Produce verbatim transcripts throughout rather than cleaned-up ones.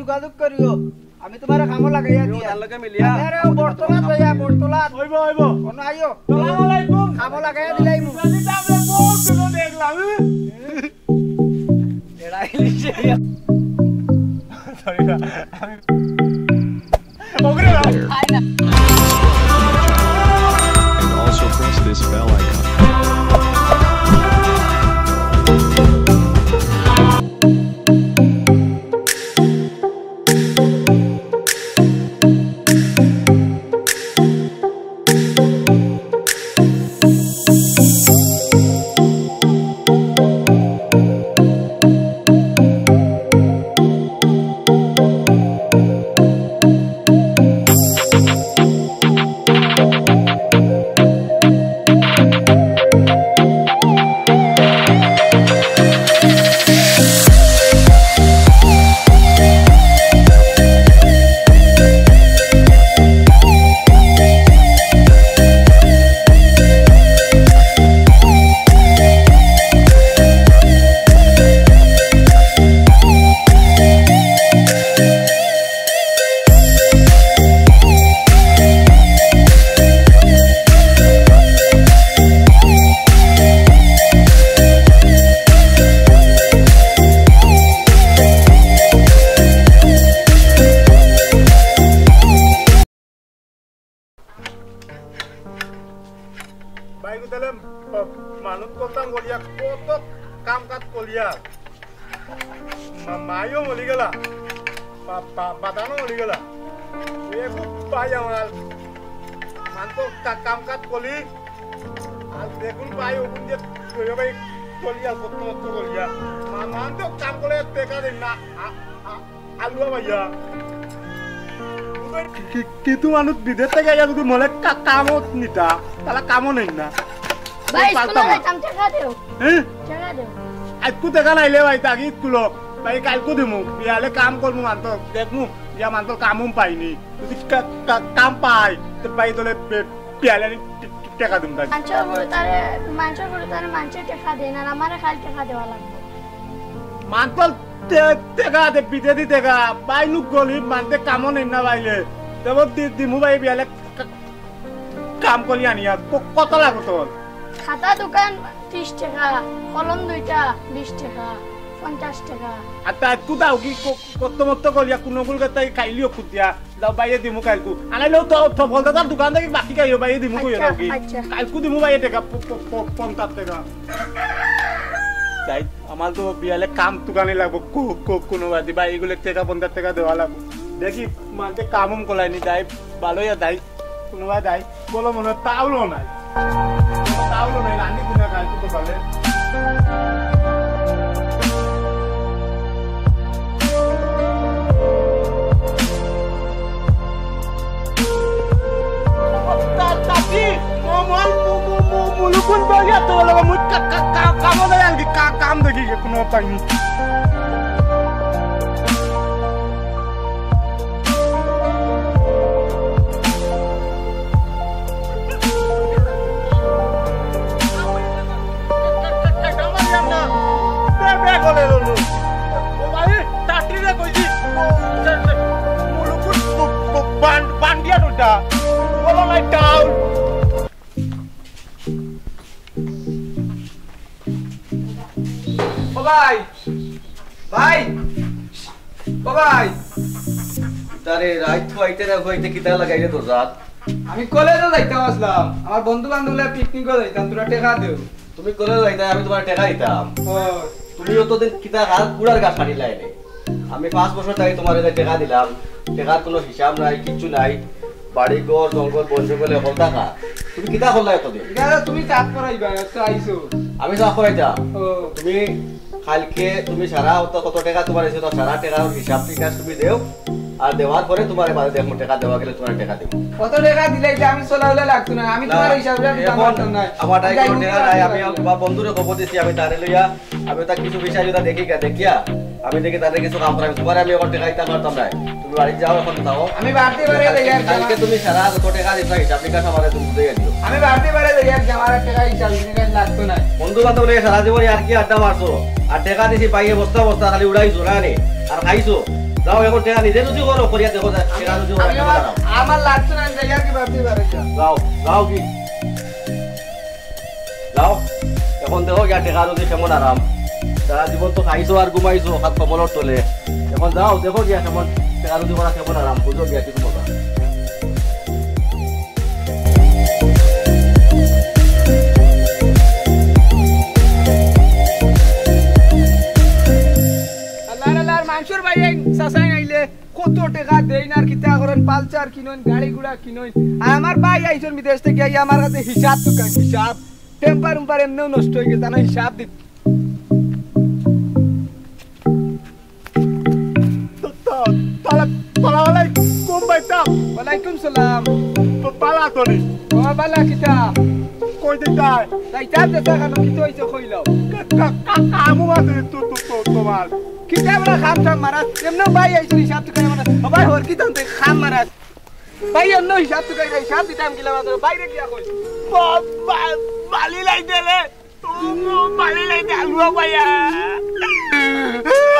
যোগাযোগ করিও, আমি তুমারে কামো লাগাইয়া দিয়া। তার লগে মিলিয়া। আরে, ও বটতলাত যাইয়া, বটতলাত। অইবো, অইবো। অনো আইও। সালাম আলাইকুম। কামো লাগাইয়া দিলাইমু। দেখলাম। এরা ইলিশে। Sorry, আমি And also press this bell icon. ভাই গো, তাইলে ম-, মানুষ করতাম বলিয়া, কত কাম কাজ করিয়া। মা-, মাইও মরি গেলা, বা-, বা-, বাদানও মরি গেলা। এ খুব ভাই আমার, মান তো কা-, কাম কাজ করি। আর দেখুন ভাই, ওগুন যে কইও ভাই, করিয়া, কত মত করিয়া। মা-, মান তো কাম করে টেকা দেন না। আ-, আ-, আলুয়া ভাইয়া। কি-, কি-, কিন্তু মানুষ বিদেশ থাকি আইয়া যদি মনে কা-, কামও নিতা, তাহলে কামও নেই না। ভাই, স্কুলে পারতাম না। যাইতাম, টেকা দেও। হ্যাঁ? টেকা দেও। আজকু টেকা নাইলে ভাই, তাকি স্কুলো। ভাই, কালকু দিমু। বিয়ালে কাম করমু মানতো, দেখমু, ইয়া মানতো কামও পাইনি। যদি কা-, কা-, কাম পাই, তো ভাই তোলে বে-, বিয়ালে আনি টি-, টি-, টেকা দিমু তাই। মানষর গরু তারে, মানষর গরু তারে মানষে টেকা দেয় না, আমারে খালি টেকা দেওয়া লাগবে। মানষর টে-, টেকা দে, বিদেশি টেকা, ভাই নু গরিব, মানষে কামও নেই না পাইলে। তেবো দি-, দিমু ভাই বিয়ালে কা-, কাম করি আনিয়া, ক-, কত লাগবো তোর? খাতা দোকান ত্রিশ টেকা, কলম দুইটা বিশ টেকা, পঞ্চাশ টেকা। আর তাই কুদাও কি ক-, কত মত করিয়া কুনগুল গাতাই খাইলিও খুদিয়া, দাও বাইয়ে দিমু কালকু। আনাইলেও তো, তো বলতে তার দোকান থাকি বাকি খাইও, বাইয়ে দিমু কইও আচ্ছা, দাও কি? আচ্ছা। কালকু দিমু বাইয়ে টেকা প-, প-, প-, পঞ্চাশ টেকা। তাই আমার তো বিয়ালে কাম দোকানে লাগবো, কো-, কো-, কোনো বাদি ভাই এগুলো টেকা পঞ্চাশ টেকা দেওয়া লাগবো। দেখি মানতে কামও কলাইনি, তাই ভালোই আর তাই। কোনোবা যাই, বলো মনে হয় তাওলো নাই। তাওলো নাই, রানি দিনা খাই তো পারে। তা-, তাকি, ম-, ম-, মু-, মু-, মু-, মুলুকুন বলিয়া তো বলো, মুই কা-, কা-, কা-, কামো দেয় আর কি, কা-, কাম দেখি কোনো পাইনি। ও ভাই, ভাই, ও ভাই। তারে রাইত খুয়াইতে না খুয়াইতে কিতা লাগাইলে দরজাত? আমি কলেজো যাইতাম আসলাম, আমার বন্ধু বান্ধব লইয়া পিকনিকো যাইতাম, তোরা টেকা দেও। তুমি কলেজো যাইতায়, আমি তোমারে টেকা দিতাম। ও। তুমি অতদিন কিতা হাল কুড়ার গাছ হারিলায় নে। আমি পাঁচ বছর থাকি তোমারে যে টেকা দিলাম, টেকার কোনো হিসাব নাই, কিচ্ছু নাই। বাড়ি ঘর, জঙ্গল, বন জঙ্গলে হকল থাকা। তুমি কিতা করলায় অতদিন? ইটা তুমি সাফ করাইবা, এত আইছো। আমি সাফ করাইতাম? ও। তুমি কালকে তুমি সারা অত কত টেকা তোমার আছে, তো সারা টেকার হিসাব টিকাস তুমি দেও, আর দেওয়ার পরে তোমারে বাদে দেখমু, টেকা দেওয়া গেলে তোমারে টেকা দেবো। কত টেকা দিলে ইটা আমি চলাউলা লাগতো না, আমি না, তোমার হিসাবটা দিতাম এখন পারতাম না। আমার তাই যাই কোনো হোক, টেকা নাই, আমি আমার বন্ধুরে খবর দিছি, আমি তারে লইয়া, আমি তা কিছু বিষয় যেটা দেখি গা, দেখিয়া, আমি দেখি তারে কিছু কাম করাই, তোমারে আমি এখন টেকা দিতাম পারতাম না। তুমি বাড়ি যাও, এখন যাও। আমি বাড়তি বাড়ি যাই আর কালকে যাওয়া। তুমি সারা কত টেকা দিছো, হিসাব নিকাশ আমারে তুমি বুঝাইয়া দিও। আমি বাড়তি বাড়ি যাই আর যাওয়ার টেকা হিসাব নিকাশ লাগতো না। বন্ধু বান্ধব লইয়া সারা জীবন আর কি আড্ডা মারছো, আর টেকা দিছি পাইয়ে বস্তা বস্তা খালি উড়াইছো না রে, আর খাইছো। যাও, এখন টেকা নিজে রুজি করো, করিয়া দেখো, টেকা রুজি করো, আমি কেমন আর, আরাম। আমার লাগতো না, আমি যাই আর কি ভাবতে পারি না। যাও, যাও কি? যাও, এখন দেখো গিয়া টেকা রুজি কেমন আরাম। সারা জীবন তো খাইছো আর ঘুমাইছো, হাত কম্বলর তলে। এখন যাও, দেখো গিয়া কেমন টেকা রুজি করা কেমন আরাম, বুঝো গিয়া কিছু মজা। আল্লাহর, আল্লাহর, মানষর ভাই এই চাচাই আইলে কত টেকা দেইন আর কিতা করইন, পালচার কিনইন, গাড়ি ঘোড়া কিনইন। আর আমার ভাই আইছইন বিদেশ থাকি, আইয়া আমার কাছে হিসাব তুকাইন, হিসাব। টেম্পার উম্পার এমনেও নষ্ট অই গেছে, জানো, হিসাব দিত। তো, তো, তালা, তালা আলাইকুম ভাইসাব। ওয়ালাইকুম সালাম। বা-, বালা তো নি? ও বালা, কিতা? কই দিতায়? যাইতাম যে তা কেন, কিতা অইছে কইলাও? কা-, কা-, কা-, কামও আছে তো, তো, তো, তোমার। কিতা বলা কাম টাম মারাস? এমনেও ভাই আইছইন, হিসাব তুকাইন মারাস। ও ভাই, হর কিতা অইছে কাম মারাস? ভাই, এমনেও হিসাব তুকাইন, হিসাব দিতাম কিলা মাত্র, বাইরে গিয়া কই। বা-, বা-, বালি লাইতে রে। বালি লাইতে আলুয়া পাইয়া।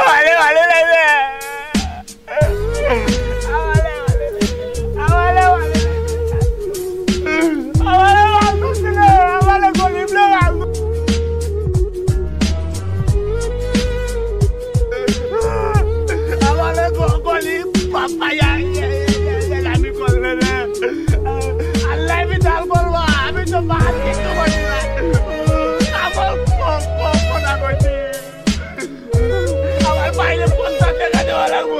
ভালে, ভালে লাগবে। আমালে, আমালে, আমালে, আমালে। আমালে ভালো ছিল, আমালে গরিব লোক আলু। আমালে গ-, গরিব পাপায়া, ইয়ে, ইয়ে, ইয়ে, ইয়ে, আমি করলে রে। আল্লাহ বিচার করবো, আমি তো বাহার কিছু করি না। আমার ক-, ক-, কথা কইছি। আমার বাইরে পঞ্চাশ টাকা দেওয়া লাগবো।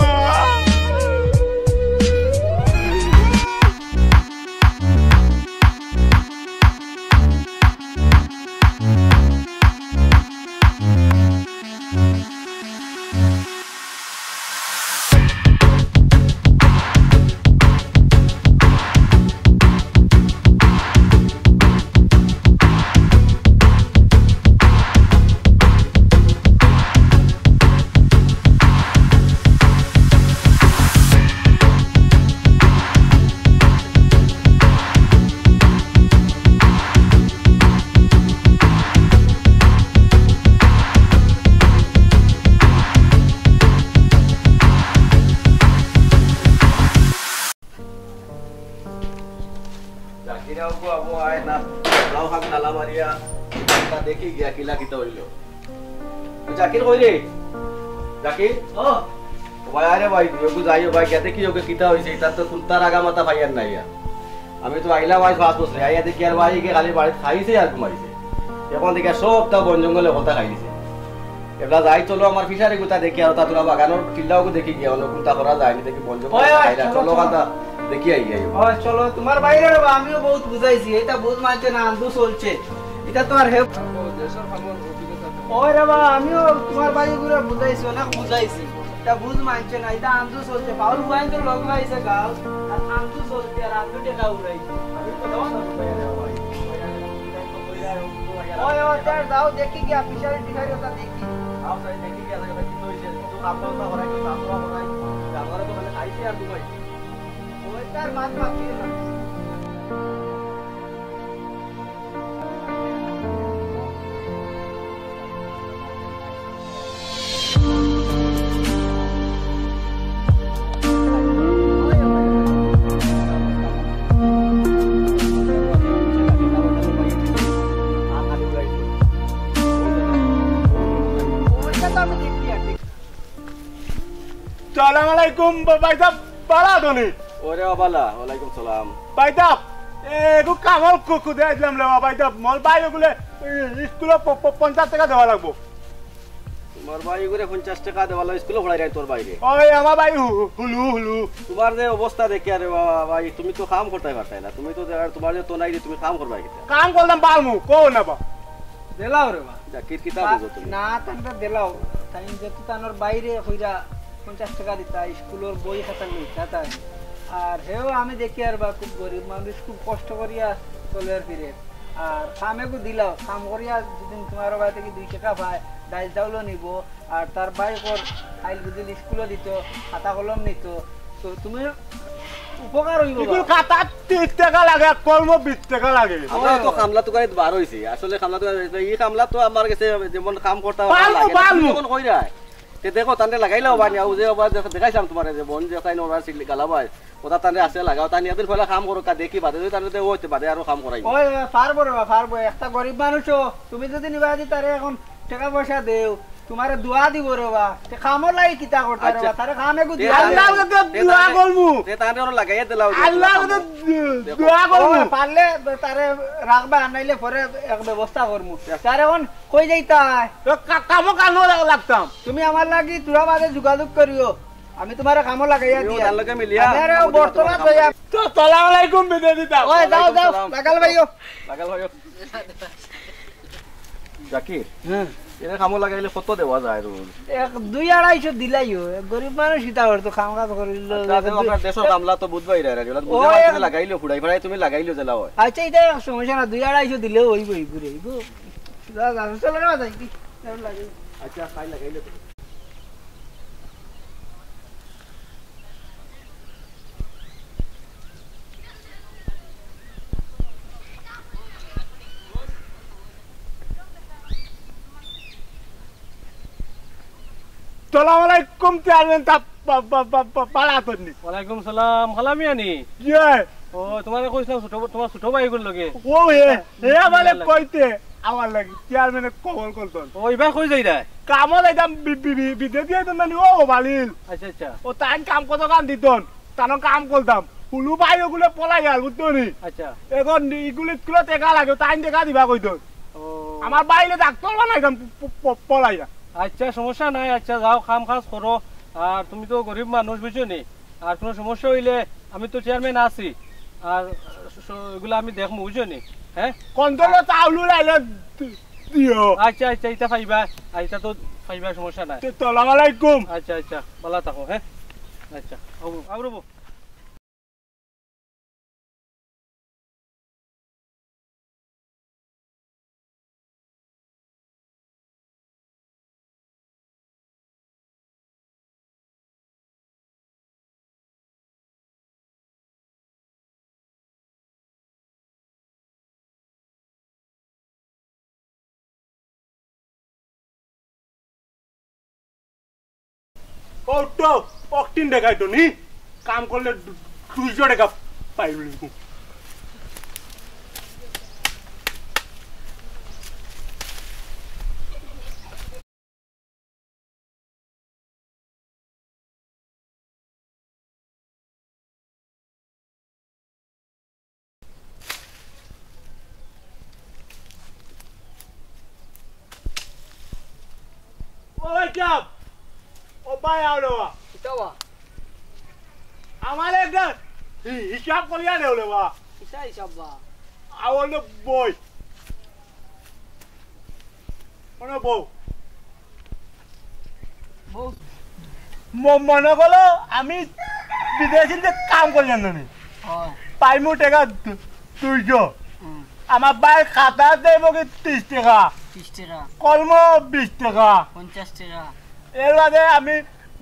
জাকির আবু, আবু আয় না, লাও হাত তালা মারিয়া, তা দেখি গিয়া কিলা কিতা অইল। জাকির কই রে? জাকির? ও। ও ভাই, আরে ভাই, ওগু যাইও ভাই, গিয়া দেখি ওগু কিতা অইছে, ইতার তো কুন্তার আগা মাথা পাইয়ার নাই আর। আমি তো আইলাম আজ পাঁচ বছরে, আইয়া দেখি আর ভাই, ইগে খালি বাড়িত খাইছে আর ঘুমাইছে। এখন দেখি আর সবতা বন জঙ্গলে কথা খাই দিছে। এবলা যাই চলো, আমার ফিশারি গুতা দেখি আর তা তোরা বাগানর কিল্লাও দেখি গিয়া, অন্য কুন্তা করা যায়নি, দেখি বন জঙ্গলে ওই, ওই, খাইলা। চলো, চলো, চলো। কান্তা দেখি আই, আই। ওই, চলো, তোমার বাইরে রে বা, আমিও বহুত বুঝাইছি, এটা বুঝ মানছে না, আন্দু চলছে। এটা তো আর হে-, ওই রে বা, আমিও তোমার ভাই ঘুরে বুঝাইছি, অনেক বুঝাইছি। এটা বুঝ মানছে না, এটা আন্দু চলছে। বাউল বুয়াইন তো লগ পাইছে গাও, আর আন্দু চলছে, আর আন্দু টেকা উড়াইছে। আমি তো যাওয়া না, ভাই, রে ভাই। ওই, ওই, যাও, যাও, দেখি গিয়া, ফিশারি টিশারি ওটা দেখি। আও, যাই দেখি গিয়া, দেখি তো হইছে, তো কাম তো করাই, তো কাম তো করাই। আমরা তো মানে খাইছি আর ঘুমাইছি। ওই তার মাত মাতিয়ে না। সালাম আলাইকুম, বা-, ভাইসাব, বালা আছনি? ওরে বালা, ওয়ালাইকুম সালাম। ভাইসাব, এগু কামর কু-, কুদে আইলাম রে বা, ভাইসাব, মোর ভাই ওগুলে, এ, স্কুলে প-, প-, পঞ্চাশ টাকা দেওয়া লাগবো। তোমার ভাই ওগুলে পঞ্চাশ টাকা দেওয়া লাগবো, স্কুলে পড়াই নাই তোর ভাইরে? ওই আমার ভাই হু-, হুলু, হুলু। তোমার যে অবস্থা দেখি আরে বাবা, ভাই, তুমি তো কাম করতায় পারতায় না, তুমি তো যে-, তোমার যে তো নাই রে, তুমি কাম করবায় কিতা? কাম করতাম পারমু, কও না বা। দিলাও রে বা। যা, কিরকিটা বা-, বুঝো তুমি? না, তানরে দিলাও। তাইন যেহেতু তানর বাইরে কইরা পঞ্চাশ টাকা দিতা, স্কুলর বই খাতা লইতা তাই। আর হেও আমি দেখি আর বা খুব গরিব মানুষ, খুব কষ্ট করিয়া চলের ফিরের। আর কামেগু দিলাও, কাম করিয়া যদি তোমার বাড়ি থাকি দুই টাকা পায়, ডাইল চাউলও নিবো, আর তার ভাই কর আইল বুঝিল স্কুলও দিতো, খাতা কলম নিতো, তো তুমি উপকার অইবো বা। ইগুর খাতা তিরিশ টাকা লাগে, কলমও বিশ টাকা লাগে। আমরা তো কামলা তুকারিত বার অইছি, আসলে কামলা তুকারিত, ই কামলা তো আমার গেছে যেমন কাম করতা পারমু, পারমু। তুমি যখন কইরায়, তে দেখো, তানরে লাগাইলাও বা নিয়া, ও যে বাবা দেখ-, দেখাইছিলাম তুমারে যে বন যে তাইন ওরা সিল গালা ভাই, ওটা তানরে আছে লাগাও, তাইন একদিন পয়লা কাম করো, কা দেখি বাদে, যদি তানরে দে, ওইতে বাদে আরো কাম করাই। ওই, ওই, পারবো রে বা, পারবো, একটা গরিব মানুষ ও, তুমি যদি নিবা যদি তারে এখন টেকা পয়সা দেও, তুমারে দোয়া দিব রে বা, তে কামর লাগি কিতা করতা রে আচ্ছা। বা, তারে কাম এগু তে দিবা। তানরে আল্লাহ ওকে তে দোয়া তানরে করমু। তে তানরে ওরা লাগাইয়া দিলাও যে আল্লাহ ওকে দোয়া করমু। ও, পারলে তারে রাখবা, আর নাইলে পরে এক ব্যবস্থা করমু। তারে এখন কই যাইতায়? তো কা-, কামো কানো লাগতাম। তুমি আমার লাগি তুরা বাদে যোগাযোগ করিও, আমি তুমারে কামো লাগাইয়া তুমিও দিয়া। তার লগে মিলিয়া আমি আরে আমাদের বর্তমান মতো লইয়া। তো সালাম আলাইকুম বিদায় দিতাম। ওই যাও, যাও, ওয়ালাইকুম সালাম। লাগাল ভাইও। লাগাল ভাইও। জাকির, হ্যাঁ। এরে কামো লাগাইলে কত দেওয়া যায় রোজ? এক দুই আড়াইশো দিলাইও, এক গরিব মানুষ কিতা করতো, কাম কাজ করিল। আচ্ছা, দেখো, আপনার দেশর কামলা তো বুঝবাই রে, বুঝে ওই পারে এক তুমি লাগাইলেও ফুড়াই ফাড়াই তুমি লাগাইলেও জেলা হয়। আচ্ছা, এটা এক সমস্যা না, দুই আড়াইশো দিলেও হইব, হইব রে, হইব। যা, যা, চলো রে, যাই কি? চলো, লাগে। আচ্ছা, খাই লাগাইলে তো। সালাম আলাইকুম, চেয়ারম্যান সাব, পা-, পা-, পা-, পা-, পালা তন্নি। ওয়ালাইকুম সালাম, খালামিয়ানি। ইয়ে। ও, তুমারে কইছিলাম ছোট, তুমার ছোট ভাইগুর লগে। ও, এ, এ, মানে কইতে, আমার লাগি, চেয়ারম্যানে কবল করতন। ও, ইবায় কই যাইরায়? কামো যাইতাম বি-, বি-, বি-, বিদেশি আইতন নানি, ও, বালিল। আচ্ছা, আচ্ছা। ও, তাইন কাম কত কাম দিতন, তানো কাম করতাম। হুলু ভাই ওগুলো পলাই গেল, বুঝতো নি? আচ্ছা। এখন ইগুলো স্কুলে টেকা লাগে, তাইন টেকা দিবা কইতন। ও। আমার বাইরে ডাক্তার বানাইতাম প-, প-, প-, পলাই গেল। আচ্ছা, সমস্যা নাই। আচ্ছা, যাও, কাম কাজ করো। আর তুমি তো গরিব মানুষ, বুঝছো নি? আর কোনো সমস্যা হইলে আমি তো চেয়ারম্যান আছি। আর স-, এগুলা আমি দেখমু, বুঝছো নি? হ্যাঁ? কন্ট্রোলে চাউল উলাইলে দি-, দিও। আচ্ছা, আচ্ছা, এটা পাইবা। আর এটা তো পাইবা, সমস্যা নাই। তো সালাম আলাইকুম। আচ্ছা, আচ্ছা, ভালা থাকো, হ্যাঁ? আচ্ছা, আও, আও রবো। ও তো, অকটিন দেখাই তো নি, কাম করলে দু-, দুইশো টেকা পাইবি। ও ভাই সাব, ও ভাই আও রে বা। কিতা বা? আমার একটা হি-, হিসাব করিয়া দেও রে বা। কিতা হিসাব বা? আও রে বই। মনে বউ। বউ। ম-, মনে করো আমি বিদেশিতে কাম করলাম না নি। অয়। পাইমু টেকা দু-, দুইশো। হুম। আমার ভাইর খাতা দেব কি ত্রিশ টেকা। ত্রিশ টেকা। কলম বিশ টেকা। পঞ্চাশ টেকা। এর বাদে আমি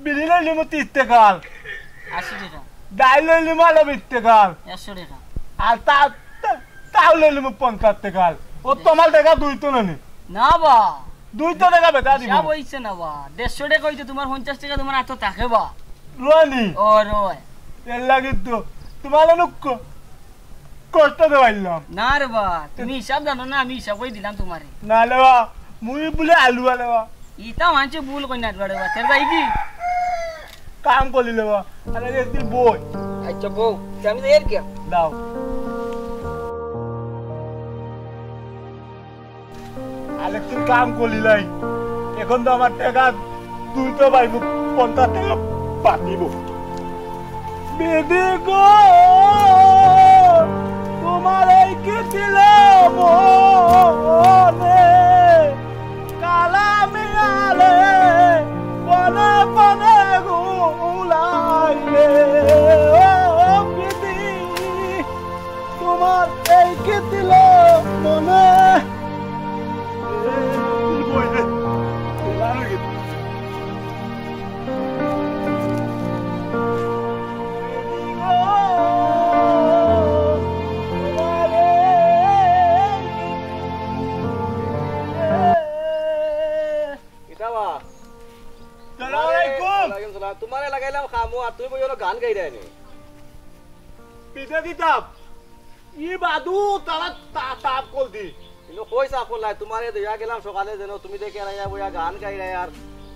বিড়ি লইলিমু ত্রিশ টেকার। আশি টেকা। ডাইল লইলিমু আরো বিশ টেকার। একশো টেকা। আর তা, তা, তাও লইলিমু পঞ্চাশ টেকার। ও তোমার টেকা দুই তো নানি। না বা। দুই তো টেকা বেটা দিব। হিসাব হইছে না বা। দেড়শো টেকা হইতে তোমার পঞ্চাশ টেকা তোমার আতো থাকে বা। রনি। ও রয়। এর লাগি তো তোমার লোক কষ্ট দেওয়াইলাম। না রে বা, তুমি হিসাব জানো না, আমি হিসাব করি দিলাম তোমারে। না রে বা, মুই বুলে আলু আলে বা। ইতা মানছে ভুল কই না রে বা, তেল যাই কি? কাম করিলে বা, আরে একদিন বই। আচ্ছা বউ, তে আমি যাই আর কি? দাও। আরেকটু কাম করিলাই। এখন তো আমার টেকা দুই তো পাইব, পঞ্চাশ টেকা পাতিব। বিধি গো, তোমার এই কি দিল মনে? কালা মিয়ালে বনে বনে ঘুলাইলে। ও বিধি, তোমার এই কি দিল মনে? কই ওরা গান গাইরায় নি? পিছে দিতাম। ই বাদু তারা তা-, তাপ কল দি। কিন্তু কই সাফ করলাই, তুমারে দিয়া গেলাম সকালে যেন তুমি দেখি আর আইয়া বইয়া গান গাইরায় আর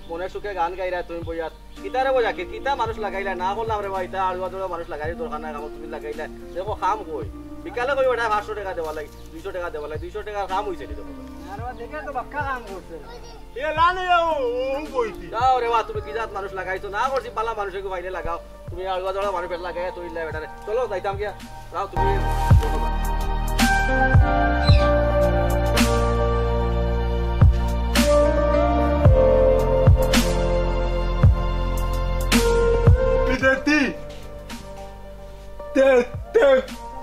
মনের সুখে গান গাইরায় তুমি বইয়া। কিতারে বইয়া কি, কিতা মানুষ লাগাইলা? না করলাম রে ভাই, ইতা আড়ুয়া দড়ুয়া মানুষ লাগাইলে দরকার নাই, কাম তুমি লাগাইলা। দেখো কাম কই? বিকালে কই বেটা পাঁচশো টেকা দেওয়া লাগে, দুইশো টেকা দেওয়া লাগে, দুইশো টেকার কাম অইছে নি দেখো। আর ওরা দেখে তো বাক্কা কাম করছে। এ লানে ও, ও বইতি। যাও রে বা, তুমি কি জাত মানুষ লাগাইছো? না করছি, বালা মানুষ এগু পাইলে লাগাও। তুমি আলুয়া জড়া মানুষ বেটা লাগাই, তুই ইল্লা বেটারে। চলো, যাইতাম গিয়া। যাও তুমি। বিদেশি। তে, তে,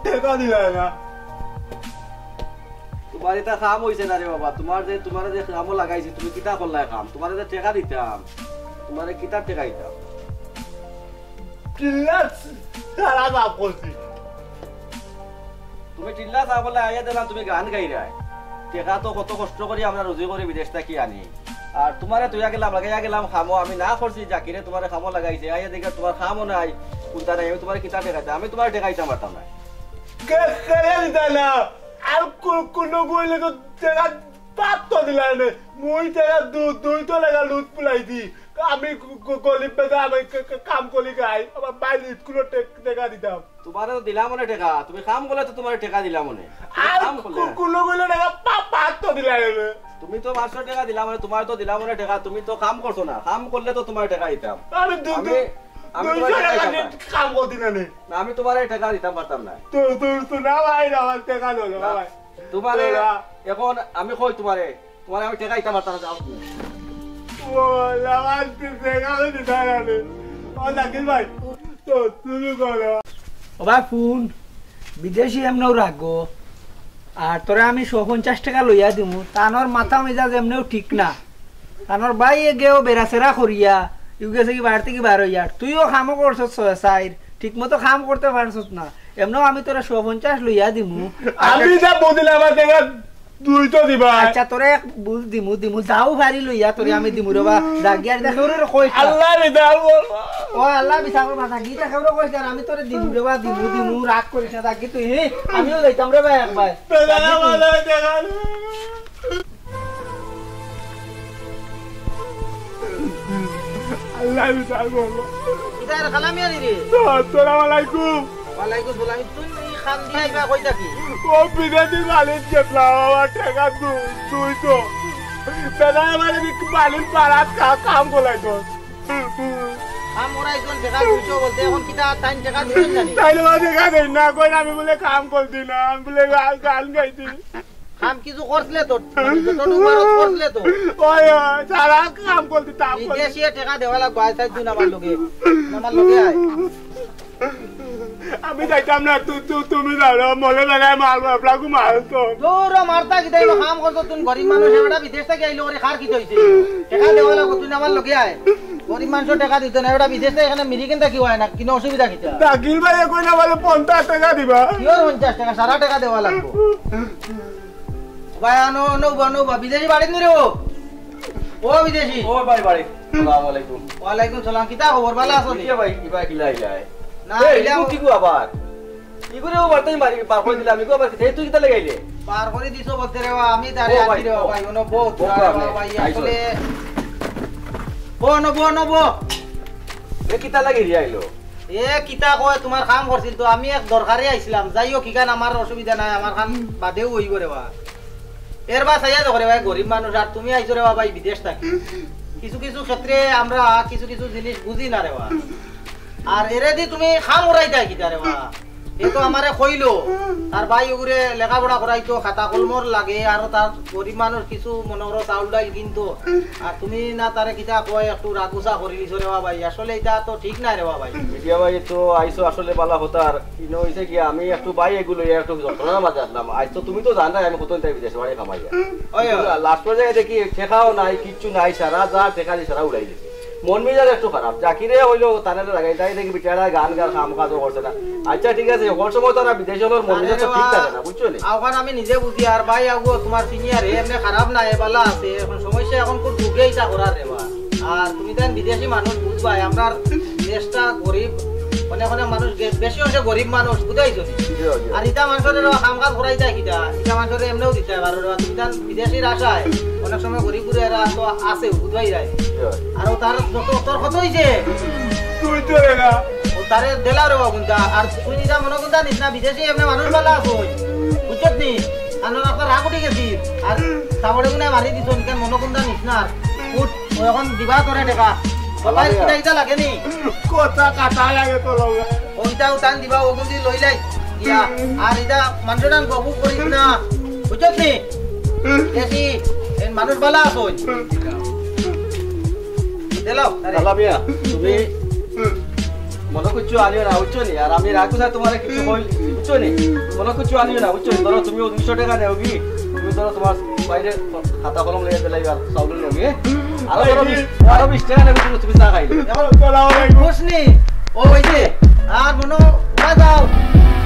টেকা দিলা না। তুমার ইতা কাম অইছে না রে বাবা, তুমার যে, তুমারে যে কামো লাগাইছি, তুমি কিতা করলায় কাম? তুমারে যে টেকা দিতাম, তুমারে কিতা টেকা দিতাম? টিল্লা সারা বাপ করছি। তুমি টিল্লা চা বলে আইয়া দিলাম, তুমি গান গাইরায়। টেকা তো কত কষ্ট করি আমরা রুজি করি বিদেশ থাকি আনি। আর তুমারে তুইয়া গেলাম, লাগাইয়া গেলাম কামো, আমি না করছি জাকিরে তুমারে কামো লাগাইছে, আইয়া দেখি তুমার কামও নাই, কুন্তা নাই, আমি তুমারে কিতা টেকা দিতাম? আমি তুমারে টেকা দিতাম পারতাম না। কে, কে দিতা না? আর কো-, কোনো গইলে তো টেকা পাত তো দিলা নে। মুই টেকা দু-, দুই তো লেখা লুট পুলাই দি। আমি গ-, গ-, গরিব বেটা, আমি ক-, ক-, কাম করি খাই। আমার বাইরে স্কুলে টে-, টেকা দিতাম। তুমারে তো দিলাম অনে টেকা, তুমি কাম করলে তো তুমারে টেকা দিলাম অনে। আর কাম করলে কো-, কোনো গইলে টেকা পা-, পাত তো দিলা নে। তুমি তো পাঁচশো টেকা দিলাম অনে, তুমারে তো দিলাম অনে টেকা, তুমি তো কাম করছো না, কাম করলে তো তুমারে টেকা দিতাম। আমি দু-, আমি, দু-, আমি তুমারে দুইশো টেকা টেকা দিতাম না। কাম করতি না নে। না, আমি তুমারে টেকা দিতাম পারতাম না। তো, তো, তো না ভাই, না, আমার টেকা দেও না, না, ভাই। তুমারে না। এখন আমি কই তুমারে, তুমারে আমি টেকা দিতাম পারতাম না, যাও তুমি। ও, আমার তো টেকা আমি দিতাম না রে। ও, জাকির ভাই, তো তুমি করো। ও ভাই, হুন, বিদেশি এমনেও রাখবো। আর তোরে আমি শো পঞ্চাশ টেকা লইয়া দিমু, তানর মাথা মেজাজ এমনেও ঠিক না। তানর ভাই এগেও বেড়াছেড়া করিয়া, ইউ গেছে কি বাড়ি থাকি বার অইয়া, তুইও কামও করছস ছয় চাইর, ঠিক মতো কাম করতে পারছস না। এমনেও আমি তোরে শো পঞ্চাশ লইয়া দিমু। আমি যা বুঝিলাম, আমার টেকা দুই তো দিবা। আচ্ছা, তোরে এক বুঝ দিমু, দিমু, যাও পারি লইয়া তোরে আমি দিমু রে বা। জাগি আর দেখে ওরে কই। আল্লাহ রে দাও। ও আল্লাহ বিচার করবা, জাগি দেখে ওরে কই, আর আমি তোরে দিমু রে বা, দিমু, দিমু, রাগ করিস না, জাগি তুই, হে, আমিও যাইতাম রে বা একবার। বেলা জাগি তুই। ভালো দেখা। আল্লাহ বিচার করবো। ইটা আর কালামিয়া নি রে? আসসালামু আলাইকুম। ওয়ালাইকুম সালাম। তুই এই খান দিয়া ইবা কই থাকি? ও বিদেশি বালিশ গেছলাম, আমার টেকা দু-, দুইশো। বেটা আমার এই বালিশ পাড়াত কা-, কাম করাইতো। কাম করাইতো, টেকা দুইশো বলতে এখন কিতা তাইন টেকা দিছইন না নি? তাইলে আমার টেকা দেই না, কই আমি বলে কাম করতি না, আমি বলে গা-, গান গাইতি। কাম কিছু করছিলে তো, মানে যতটুকু পারো করছিলে তো। ওই, ওই, সারা কাম করতে, কাম করতে। বিদেশি টেকা দেওয়া লাগবো, আয় সাইড দিন আমার লগে। আমার লগে আয়। আমি যাইতাম না, তু-, তু-, তুমি যাও, মলে বেলায় মারবো, আপনাকে মারতো। তোর মারতা কি তাই কাম করতো, তুমি গরিব মানুষ, এবারে বিদেশ থাকি আইলো, ওরে খার কি হইছে? টেকা দেওয়া লাগবো, তুই আমার লগে আয়। গরিব মানুষ টেকা দিত না, এবারে বিদেশ থাকি এখানে মিরি কিনতা কি হয় না, কিনো অসুবিধা কিতা? জাকির ভাই কই না বলে পঞ্চাশ টেকা দিবা। কিওর পঞ্চাশ টেকা, সারা টেকা দেওয়া লাগবো। ভাই, আনো, নৌবা, নৌবা, বিদেশি বাড়ি নি রে ও? ও বিদেশি। ও ভাই, বাড়ি। আসসালামু আলাইকুম। ওয়ালাইকুম সালাম, কিতা খবর, ভালা আছো নি? কিতা ভাই, কিবা কিলা ইলাই? না, এই, ইলা ইগু কিগু আবার? ইগুরে ও বার্তাই মারি, পার করি দিলাম, ইগু আবার, এই তুই কিতা লাগাইলে? পার করি দিছো বলতে রে বা, আমি দাঁড়িয়ে ও ভাই, আছি রে বা ও। ভাই, অনো বো, ও দাঁড়া ভাই, রে বা ভাই, আইসো। আসলে। বো, অনো বো, অনো বো। এ কিতা লাগি রে আইলো? এ কিতা কয়, তুমার কাম করছিল তো, আমি এক দরকারে আইছিলাম। যাই হোক, ইখান আমার অসুবিধা নাই, আমার কাম বাদেও অইবো রে বা। এর বা চাইয়া দেখো রে ভাই, গরিব মানুষ, আর তুমি আইছো রে বা ভাই বিদেশ থাকি। কিছু কিছু ক্ষেত্রে আমরা কিছু কিছু জিনিস বুঝি না রে বা। আর এরে দি তুমি কাম করাইতায় কিতা রে বা? এ তো আমারে কইলো, তার ভাই ওগুরে লেখাপড়া করাইতো, খাতা কলমর লাগে, আর তার গরিব মানুষ কিছু মনে করো চাউল ডাইল কিনতো। আর তুমি না তারে কিতা কয় একটু রাগুসা করি দিছো রে বা ভাই। আসলে ইটা তো ঠিক নায় রে বা ভাই। মিডিয়া ভাই তো আইছো আসলে বালা কথা। আর ইনো হইছে কি, আমি একটু ভাই এগুলো একটু যন্ত্রণার মাঝে আসলাম। আইজ তো তুমি তো জানাই আমি কত তাই বিদেশ বাড়ি কামাইয়া। ওই, ওই। লাস্ট পর্যায়ে দেখি টেকাও নাই, কিচ্ছু নাই, সারা যা টেকা দিয়ে সারা উড়াই দিছে। মন মেজাজ একটু খারাপ। জাকিরে হইলো তারে লাগাই, তাই দেখি বেচারা গান গার কাম কাজও করছে না। আচ্ছা ঠিক আছে, হকল সময় তারা বিদেশি হকলর মন মেজাজ তো ঠিক থাকে না, বুঝছো নি? আওখান আমি নিজে বুঝি, আর ভাই আগো তুমার সিনিয়র, হে এমনি খারাপ না, এ বালা আছে। এখন সমস্যা এখন কোন যুগে ইটা করার রে বা। আর তুমি তাই বিদেশি মানুষ বুঝবায়, আমরার চেষ্টা গরিব, অনেক অনেক মানুষ গে-, বেশি অংশে গরিব মানুষ, বুঝাইছো নি? জি, জি। আর ইতা মানুষরে রে কাম কাজ করাই যায় কিতা? ইতা মানুষরে এমনেও দিতে পারো রে, তুমি তান বিদেশির আশায় অনেক সময় গরিব গুরু এরা তো আছে, বুঝাই যায়। জি। আর ও তার যত, তোর কত হইছে? তুই তো রে না। ও তারে দিলা রে বাবু কুন্তা, আর তুই নিজা মনে কুন্তা নিস না, বিদেশি এমনে মানুষ ভালা আছে, বুঝছত নি? আর না আপনার রাগ উঠি গেছি, আর তারপরে গুনে মারি দিছ, নিকান মনে কুন্তা নিস না, আর উঠ। ও এখন দিবা তোরে টেকা। কপাল কিনা ইটা লাগেনি? কথা কাটা লাগে তো লগে। ওইটাও টান দিবা, ওগুন দি লইলাই। ইয়া, আর ইটা মানুষটান গবু করিস না। বুঝছত নি? দেখি, এই মানুষ বালা আছইন। দিলাও, আরে। দাদা মিয়া, তুমি মনে করছো আনিও না, বুঝছো নি? আর আমি রাখবো না তোমার কিছু হইল, বুঝছো নি? মনে করছো আনিও না, বুঝছো নি? ধরো তুমি দুইশো টাকা নেও কি? তুমি ধরো তোমার বাইরে খাতা কলম লইয়া দিলাই আর চাউল লগে। আরো ধরো বিশ, আরো বিশ টাকা নেবে তুমি, তুমি চা খাইলে। এখন বুঝনি? ও ওই যে, আর মনো, ওরা যাও।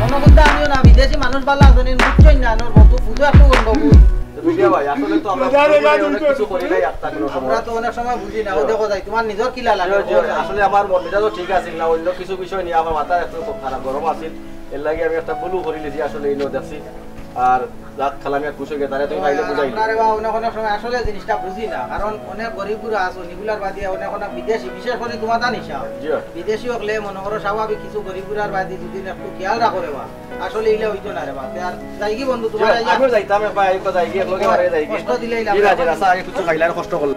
মনো করতে আমিও না, বিদেশি মানুষ বালা আছইন, বুঝছইন না, আমার বন্ধু বুঝো একটু গন্ডগোল। তো মিডিয়া ভাই, আসলে তো আমরা বুঝা রে, অনেক কিছু করি নাই, আত্মা কোনো সময়। আমরা তো অনেক সময় বুঝি না, ও দেখো যাই, তোমার নিজর কিলা লাগে, জি, জি, ও যাই। আসলে আমার মন মেজাজও ঠিক আছিল না, অন্য কিছু বিষয় নিয়ে আমার মাথা একটু খুব খারাপ, গরম আছিল, এর লাগি আমি একটা ভুলও করি লিছি, আসলে এই দেখছি। আর রাত খালামিয়া খুশ হয়ে গেছে, তাহলে তুমি পাইলে বুঝাই। আমরা রে বা অনেক অনেক সময় আসলে জিনিসটা বুঝি না, কারণ অনেক গরিব গুরু আছো, নিগুলার বাদে অনেক অনেক বিদেশি, বিশেষ করে তোমার জানিস না, জি। বিদেশি হকলে মনে করো স্বাভাবিক কিছু গরিব গুরার বাদে যদি একটু খেয়াল রাখো রে বা, আসলে ইলে হইতো না রে বা। তে আর যাই কি বন্ধু, তোমার জি, আইয়া আমিও যাইতাম, একবার আইকো যাই কি, একলগে মারে যাই কি। কষ্ট দিলে ইলা জি, রাজি, রাস্তা আগে কিছু খাইলে আর কষ্ট করলে।